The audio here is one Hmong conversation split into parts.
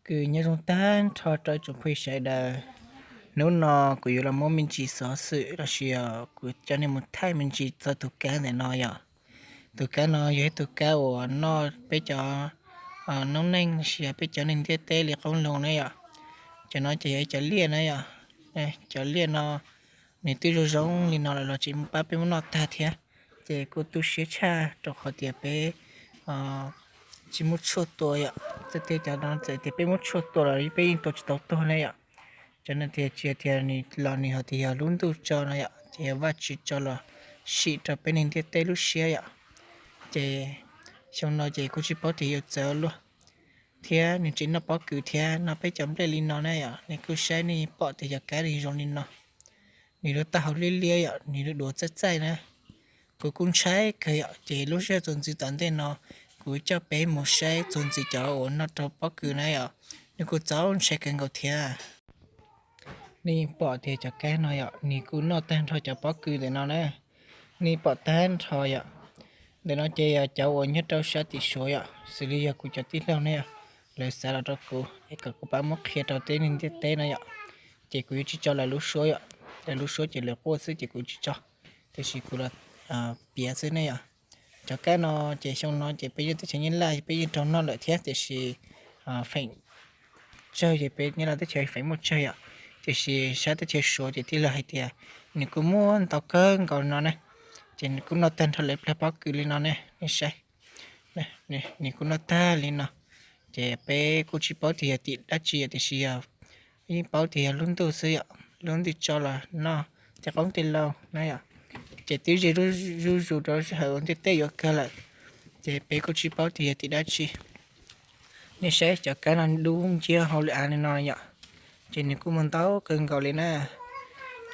Kws nyob zoo tag nrho rau tsoom phooj ywg sawv daws. Hnub no kuv yuav los muab me ntsis xov xwm los sis kuv coj nej mus thaij me ntsis txog tus kab ntawm no yom. Tus kab no yog ib tug kab uas noj peb cov noob neej los sis peb cov neeg ntiaj teb li qoob loo na yom. Cov no ces yog cov liaj na yom. Cov liaj no nws twb zoo zoo li no lawm los tseem pab peb muab noj tag thiab, ces kuj tu siab tshaj rau qhov tias peb tsis muaj tshuaj tua yom. Txawm tias cov no txawm tias peb muab tshuaj tua los peb yeej tua tsis tau tuag ne yom. Cov no tias tsis tias nws los nws ho tias yog lub ntuj tso no yom, ces yog Vajtswv tso los sim rau peb neeg ntiaj teb lub siab yom. Ces xyoo no ces kuj tsis paub tias yuav txawv luaj, thiab nws tseem noj pob kws thiab noj peb cov nplej li no na yom. Nej kuj saib nej pom tias cov kab nws zoo li no, nws lub taub hau liab liab yom, nws lub duav txaij txaij na. Kuv kuj ntshai kawg yom, ces lub sij hawm txuas ntxiv tom ntej no kuv coj peb mus saib txuas ntxiv cov uas noj rau pob kws na yom, nws kuj txaus ntshai kawg nkaus thiab. Nej pom tias cov kab no yom, nws kuj noj tag nrho cov pob kws ntawm no na. Nej pom tag nrho yom. Ntawm no ces yog cov uas nyob rau sab tim Suav yom, xws li yog kuv cov tij laug ne yom, lawv xa los rau kuv es kom kuv pab muab qhia rau tej neeg ntiaj teb no yom. Ces kuv yuav tsis tso lawv lub suab yom, lawv lub suab ces lawv quaj xwb ces kuv tsis tso, tiam sis kuv los piav xwb ne yom. Cov kab no ces xyoo no ces peb yeej teb chaws Nyab Laj peb yeej raug noj lawm thiab, tiam sis feem tsawg ces peb Nyab Laj teb chaws feem muaj tsawg yom, tiam sis sab teb chaws Suav ces tij laug hais tias nws kuj muaj ntau kawg nkaus no ne. Ces nws kuj noj tag nrho lawv plag pob kws li no ne, nej saib. Nws kuj noj tag li no, ces peb kuj tsis paub tias yog tim dab tsi yom, tiam sis yog yeej paub tias yog lub ntuj xwb yom, lub ntuj tso los noj tej qoob tej loo na yom. Ces twb ze zuj zus rau sij hawm ua ntiaj teb yuav kawg lawm, ces peb kuj tsis paub tias yog tim dab tsi. Nej saib cov kab no dub nciab hauv lwm av li no yom, ces nws kuj muaj ntau kawg nkaus li na.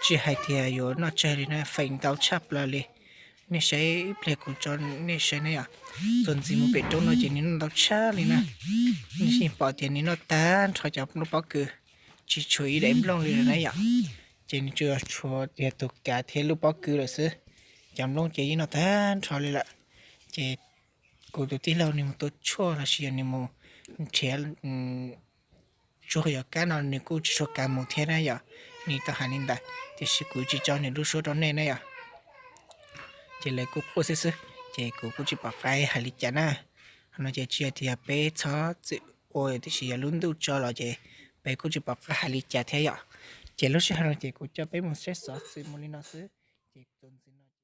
Tsis hais tias yuav noj tsawg li na, feem ntau tshaj plaws li. Nej saib ib pliag kuv tso nej saib na yom, txuas ntxiv mus pem roob no ces nws noj ntau tshaj li na. Nej yeej pom tias nws noj tag nrho cov lub pob kws, tsis tshuav ib daim nplooj li lawm na yom. Ces nws tsuas yog tshuav tias tus kav thiab lub pob kws lawm xwb, cov nplooj ces yeej noj tag nrho li lawm. Ces kuv tus tij laug nws mus tua tshuaj los sis yog nws mus nrhiav tsuag cov kab no nws kuj tsis tshua kam mus thiab na yom. Nws tau hais li ntawd tiam sis kuv tsis tso nws lub suab rau nej na yom. Ces lawv kuj quaj xwb xwb, ces kuv kuj tsis pom qab hais li cas na. Qhov no ces tsis yog tias yog peb txhob txwm ua, tiam sis yog lub ntuj tso los ces peb kuj tsis pom qab hais li cas thiab yom. Ces lub sij hawm no ces kuv coj peb mus saib xov xwm mus li no xwb.